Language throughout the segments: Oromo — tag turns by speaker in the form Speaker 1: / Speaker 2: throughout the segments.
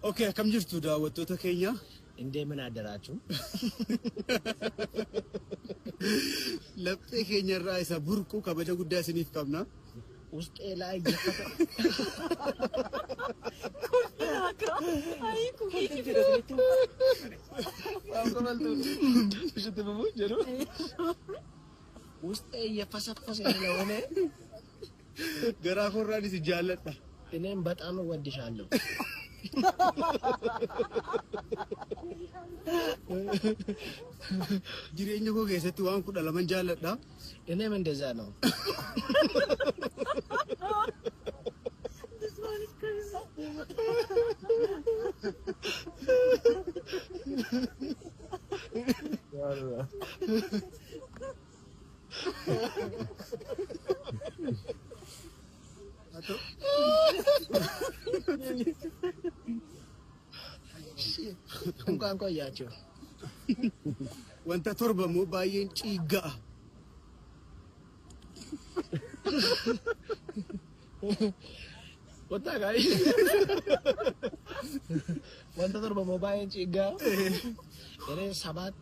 Speaker 1: Okay, akkam jirtu daawwattoota keenya?
Speaker 2: እንደምን አደራችሁ?
Speaker 1: Laphee keenyarraa isa burqu kabaja guddaa isiniif qabna.
Speaker 2: ውስጤ ላይ እየፈተ ውስጤ እየፈሰፈሰ ስለሆነ
Speaker 1: Garaa koorraan isin jaalladha.
Speaker 2: እኔም በጣም እወድሻለሁ።
Speaker 1: Jireenya koo keessatti waan 12 jaalladha.
Speaker 2: እኔም እንደዛ ነው።
Speaker 3: This one is crazy.
Speaker 1: Haa ta'u.
Speaker 2: እንኳን ቆያችሁ።
Speaker 1: Wanta torba immoo baay'een ciigga'a.
Speaker 2: ወጣ ጋይ ወንተ ቶርበ ሞባይል ጭጋ እኔ ሰባት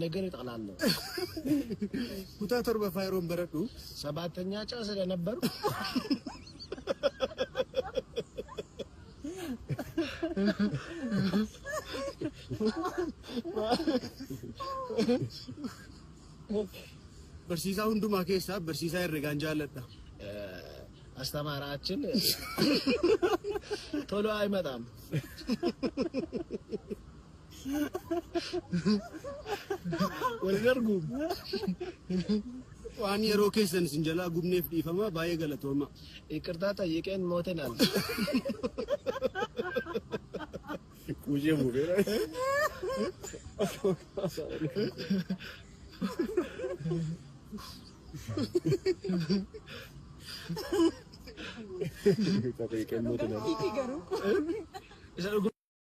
Speaker 2: ነገር እጠላለሁ።
Speaker 1: Kutaa torbaffaa yeroon baradhu
Speaker 2: ሰባተኛ ጫ ስለነበርኩ
Speaker 1: barsiisaa hundumaa keessaa barsiisaa herregaan jaalladha.
Speaker 2: አስተማራችን ቶሎ አይመጣም። ወደ ደርጉም
Speaker 1: Waan yeroo keessan isin jalaa gubneef dhiifama baay'ee galatooma.
Speaker 2: ይቅርታ ጠይቀን ሞተናል።
Speaker 3: Hiiki garuu.
Speaker 2: Isa dhuguma.